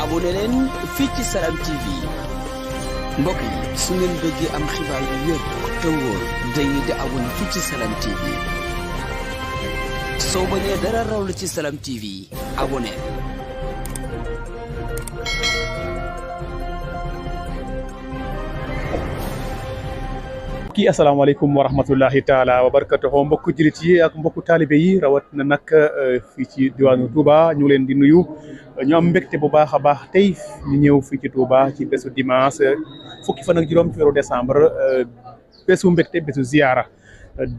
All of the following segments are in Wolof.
abonné leen fii ci Salam TV mbokk yi su ngeen bëggee am xibaar yu wér te wóor dañuy di abonné fii ci Salam TV soo bañee dara raw la ci Salam TV abonné. kii asalaamaaleykum wa rahmatullahi taala wa barakatuhu mbokku jullit yi ak mbokku taalibe yi rawat na nag fii ci diwaanu Touba ñu leen di nuyu ñu am mbégte bu baax a baax tey ñu ñëw fii ci Touba ci bésu dimanche fukki fan ak juróom ci weeru décembre bésu mbégte bésu ziyaara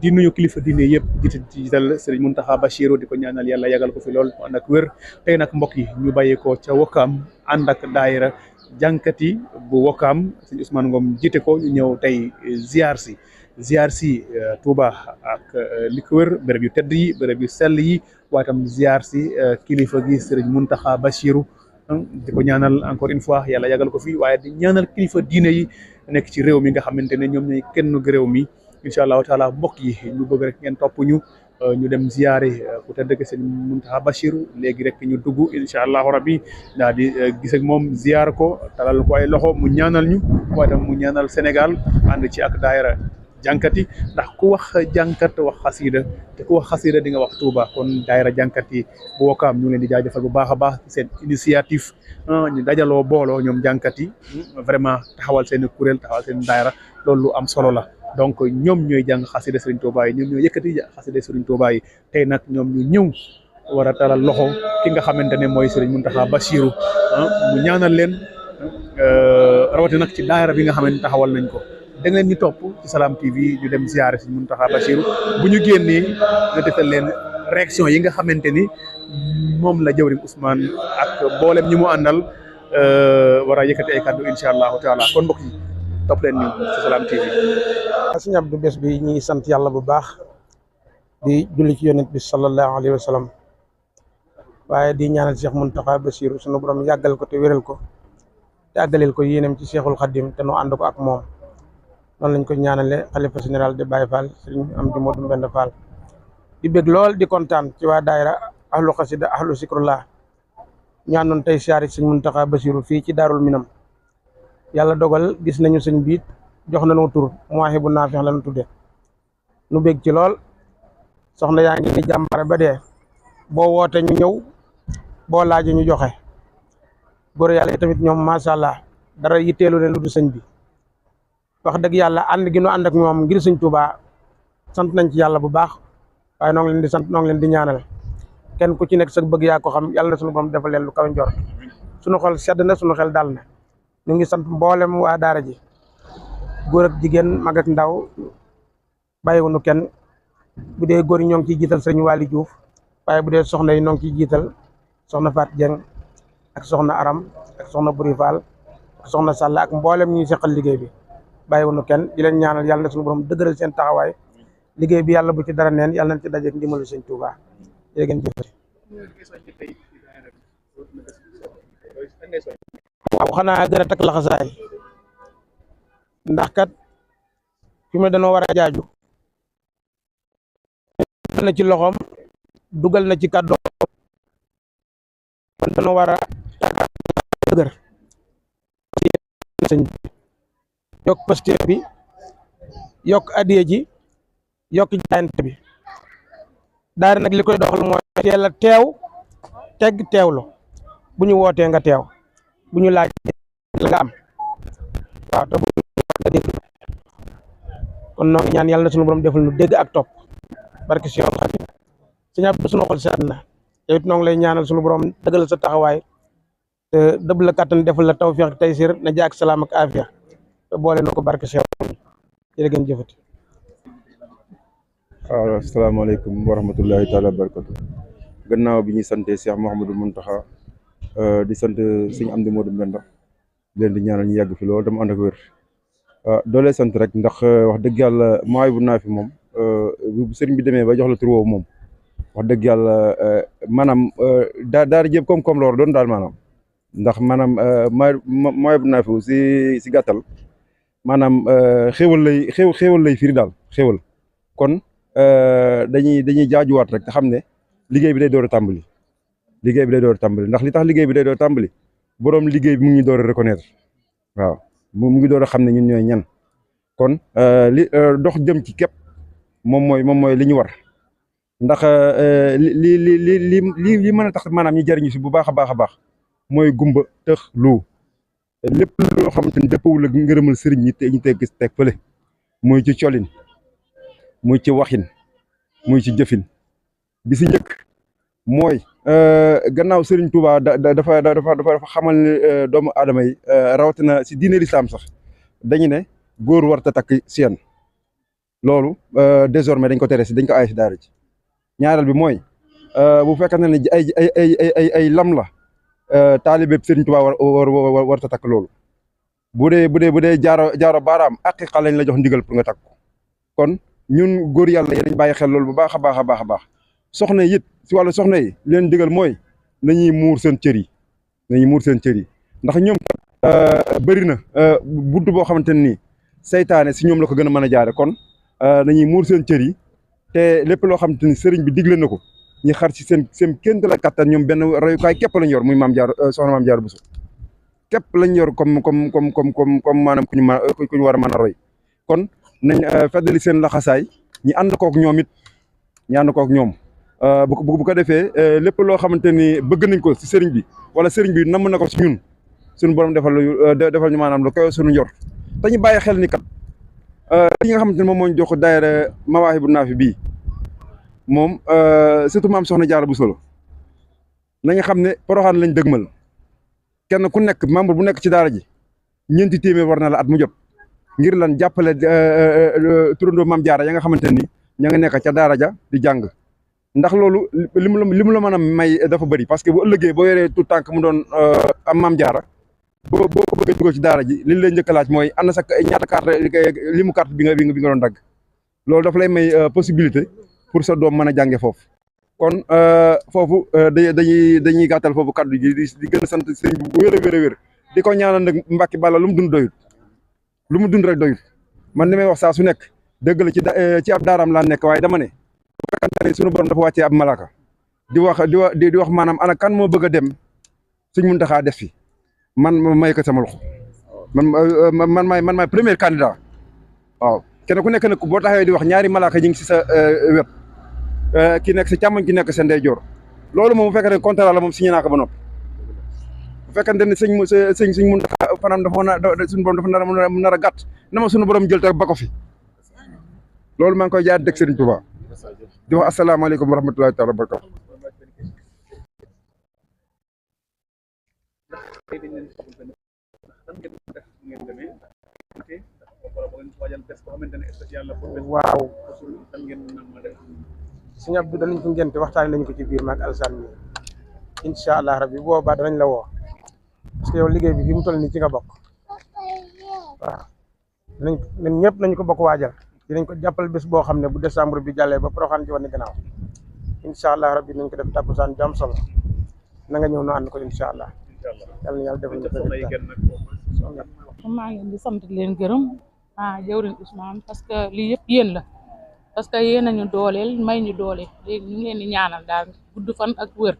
di nuyu kilifa diine yëpp di jiital Serigne Mountakha Bachirou di ko ñaanal yàlla yagal ko fi lool mu ànd ak wér tey nag mbokk yi ñu bàyyee ko ca Wakaam ànd ak daayira jànkati bu Wakaam sëñ Ousmane Ngom jiite ko ñu ñëw tey ziar si Touba ak li ko wër béréb yu tedd yi béréb yu sell yi waaye tam ziar si kilifa gi Serigne Mountakha Bachirou di ko ñaanal encore une fois yàlla yagal ko fi waaye di ñaanal kilifa diine yi nekk ci réew mi nga xamante ne ñoom ñooy kenn réew mi incha allahu taala mbokk yi ñu bëgg rek ngeen topp ñu dem ziare ku tedd ki Serigne Mountakha Bachirou léegi rek ñu dugg incha allahu rabbi daal di gis ak moom ziar ko talal ko ay loxo mu ñaanal ñu waaye tam mu ñaanal Sénégal ànd ci ak daayira jànkati ndax ku wax jànkat wax xasida te ku wax xasida di nga wax Touba kon daayira jànkati bu Wakaam ñu leen di jaajëfal bu baax a baax seen initiative ñu dajaloo booloo ñoom jànkati vraiment taxawal seen kuréel taxawal seen daayira loolu lu am solo la. donc ñoom ñooy jàng xasida Serigne Touba yi ñoom ñooy yëkkati xasida Serigne Touba yi tey nag ñoom ñu ñëw war a talal loxo ki nga xamante ne mooy Serigne Mountakha Bachirou mu ñaanal leen rawatina nag ci daayira bi nga xamante taxawal nañ ko da ngeen ñu topp ci Salam TV ñu dem ziare Serigne Mountakha Bachirou bu ñu génnee nga defal leen réaction yi nga xamante ni moom la jëwriñ Ousmane ak mboolem ñi mu àndal war a yëkkati ay kàddu incha allahu taala kon mbokk yi topp leen ñu ci Salam TV. Sëñ Abdou bés bi ñuy sant yàlla bu baax di julli ci yonent bi sallallahu alayhi wa sallam waaye di ñaanal Cheikh Mountakha Bachirou sunu borom yàggal ko te wéral ko te àggaleel ko yéenam ci Cheikhul Khadim te nu ànd ko ak moom noonu lañ ko ñaanale xalifa général de Baye Fall Serigne Amdi Modou Mbend Fall di bég lool di kontaan ci waa daayira ahlu xasida ahlu zikrullah ñaanoon tey siyaare Sëñ Mountakha Bachirou fii ci Daarul Minam yàlla dogal gis nañu sëñ biit jox nañu tur Mawahibou Nafih la ñu tudde nu bég ci lool soxna yaa ngi ni jàmbare ba dee boo woote ñu ñëw boo laaje ñu joxe góor yàlla yi tamit ñoom macha allah dara yitteelu leen lu du sëñ bi wax dëgg yàlla ànd gi nu ànd ak ñoom ngir sëñ Touba sant nañ ci yàlla bu baax waaye noo ngi leen di sant noo ngi leen di ñaanal kenn ku ci nekk sa bëgg yaa ko xam yàlla na suñu borom defal leen lu kaw njort suñu xol sedd na suñu xel dal na ñu ngi sant mboolem waa daara ji góor ak jigéen mag ak ndaw bàyyiwuñu kenn bu dee góor yi ñoo ngi ciy jiital sëñ Waly Diouf waaye bu dee soxna yi ñoo ngi ciy jiital soxna Fat Dieng ak soxna Aram ak soxna Buri Fall ak soxna Sall ak mboolem ñuy seqal liggéey bi bàyyiwuñu kenn di leen ñaanal yàlla na suñu borom dëgëral seen taxawaay liggéey bi yàlla bu ci dara neen yàlla nañ ci dajeek ndimbalu sëñ Touba jërë ngeen jëfati. waaw xanaa gën a takk laxasaay ndax kat fi mu ne dañoo war a jaaju dugal na ci loxoom dugal na ci kàddoom kon dañoo war a dëgër sëñ yokk posture bi yokk adiya ji yokk jaayante bi daara nag li koy doxal mooy teel a teew tegg teewlu bu ñu wootee nga teew bu ñu laaj la nga am waaw te bu dégg kon noo ngi ñaan yàlla na sunu borom defal nu dégg ak topp barke si yoon Xadim sëñ Abdou sunu xol sedd na yow it noo ngi lay ñaanal sunu borom dëggal sa taxawaay te dëbb la kattan defal la tawfiq ak taysir na jaak salaam ak afiya te boole na ko barke si yoon jërë ngeen jëfati. waaw asalaamaaleykum wa rahmatullahi taala wa barakatu gannaaw bi ñuy sante Cheikh Mouhamadou Mountakha di sant sëñ Amdi Modou Mbenda leen di ñaanal ñu yàgg fi loolu dama ànd ak wér doolee sant rek ndax wax dëgg yàlla Mawahibou Nafih moom bu sëriñ bi demee ba jox la tur woowu moom wax dëgg yàlla maanaam daara jëpp koom-koom la war doon daal maanaam ndax maanaam Mawahibou Nafih si gàttal maanaam xéewal lay firi daal xéewal kon dañuy jaajuwaat rek te xam ne liggéey bi day door a tàmbali ndax li tax liggéey bi day door a tàmbali borom liggéey bi mu ngi door a reconnaître waaw mu ngi door a xam ne ñun ñooy ñan kon li dox jëm ci képp moom mooy li ñu war ndax li mën a tax maanaam ñu jariñu si bu baax a baax mooy gumba tëx lu lépp loo xamante ni dëppawul ak ngërëmal sëriñ ñi te ñu teg fële muy ci colin muy ci waxin muy ci jëfin bi si njëkk mooy gannaaw Serigne Touba dafa xamal ne doomu aadama yi rawatina si diine lislaam sax dañu ne góor warta takk seen loolu désormais dañ ko tere si dañ ko aay si daara ji ñaareel bi mooy bu fekkante ne ay lam la taalibe Serigne Touba warta takk loolu bu dee jaaro baaraam aqiqa lañ la jox ndigal pour nga takk kon ñun góor yàlla yi dañ bàyyi xel loolu bu baax a baax soxna yi it si wàllu soxna yi leen digal mooy nañuy muur seen cër yi ndax ñoom bëri na bunt boo xamante ne nii saytaane si ñoom la ko gën a mën a jaare kon nañuy muur seen cër yi te lépp loo xamante ni sëriñ bi digle na ko ñu xar ci seen kénta la kattan ñoom benn royukaay képp lañ yor muy soxna maam Jaara Buso képp lañ yor comme maanaam ku ñu war a mën a roy kon nañ feddali seen laxasaay ñi ànd kook ñoom it ñi ànd kook ñoom bu ko defee lépp loo xamante ni bëgg nañ ko si sëriñ bi wala sëriñ bi namm na ko si ñun suñu borom defal ñu maanaam lu koy suñu njort te ñu bàyyi xel ni kat li nga xamante ni moom moo ñu jox daayira Mawaahibu Naafi bii moom surtout maam soxna Jaara Buso la nañu xam ne Poroxaan lañ dëgmal kenn ku nekk membre bu nekk ci daara ji ñeenti téeméer war na la at mu jot ngir lan jàppale turandoo maam Jaara ya nga xamante ni ña nga nekk ca daara ja di jàng ndax loolu li mu la mën a may dafa bëri parce que bu ëllëgee boo yoree tout tànk mu doon am maam Jaara boo ko bëggee dugal ci daara ji li lay njëkk a laaj mooy ana sa ñaata carte li mu carte bi nga doon dagg loolu dafa lay may possibilité pour sa doom mën a jànge foofu kon foofu dañuy gàttal foofu kaddu gi di gën a sant sëriñ bu wér a wér di ko ñaanal nag Mbàkke Balla lu mu dund doyut lu mu dund rek doyut man ni may wax saa su nekk dëgg la ci ab daaraam laa nekk waaye dama ne bu fekkante ne sunu borom dafa wàccee ab malaka di wax maanaam ana kan moo bëgg a dem Sëñ Muntaxa def fi man may ko sama loxo man maay premier candidat waaw kenn ku nekk nag boo taxawee di wax ñaari malaka ñu ngi si sa wet ki nekk sa càmmoñ ki nekk sa ndeyjoor loolu moom bu fekkee ne contrat la moom signé naa ko ba noppi bu fekkante ne sëñ Muntaxa fanam dafa suñu borom dafa nar a gàtt na ma suñu borom jël te ba ko fi loolu maa ngi koy jaar dëgg Sëriñ Tuubaa di wax asalaamaaleykum wa rahmatulahi taala wa barakatu waaw sëñ Abdou danañ ko ngénte waxtaane nañ ko ci biir maag Alsaan mi incha allah rabbi boobaa danañ la woo parce que yow liggéey bi fi mu toll nii ci nga bokk waaw ñun ñëpp nañ ko bokk waajal dinañ ko jàppal bés boo xam ne bu décembre bi jàllee ba Porokhane ci wane gannaaw incha allah rabbi nañ ko def tàkkusaan jàmm solo na nga ñëw no ànd ko incha allah yàlla na yàlla defal ñu ko maa ngi leen di sant leen gërëm jawriñ Ousmane parce que lii yëpp yéen la parce que yéen nañu dooleel may ñu doole léegi ñu ngi leen di ñaanal daal gudd fan ak wër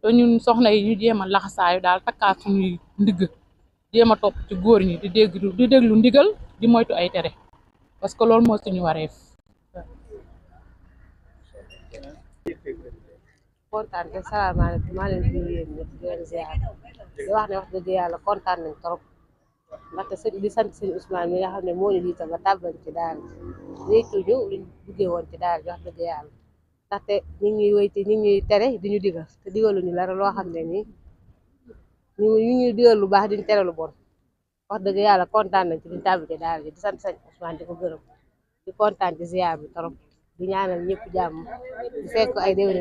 te ñun soxna yi ñu jéem a laxasaayu daal takkaat suñuy ndigg jéem a topp ci góor ñi di déglu ndigal di moytu ay tere parce que loolu moo suñu wareef. kontaan te salaamaaleykum maa leen di yéen ñëpp di leen ziar di wax ne wax dëgg yàlla kontaan nañ trop ndaxte di sant sëñ Ousmane mi nga xam ne moo ñu jiital ba tàbbal ci daal réytuñu luñ duggee woon ci daal wax dëgg yàlla ndaxte ñu ngi ñuy wéyte ñu ngi ñuy tere di ñu digal te digaluñu dara loo xam ne nii ñu ñuy digal lu baax diñu tere lu bon wax dëgg yàlla kontaan nañ ci luñ tàbbal ci daal di sant sëñ Ousmane di ko gërëm di kontaan ci ziar bi trop di ñaanal ñëpp jàmm di fekk ay déwén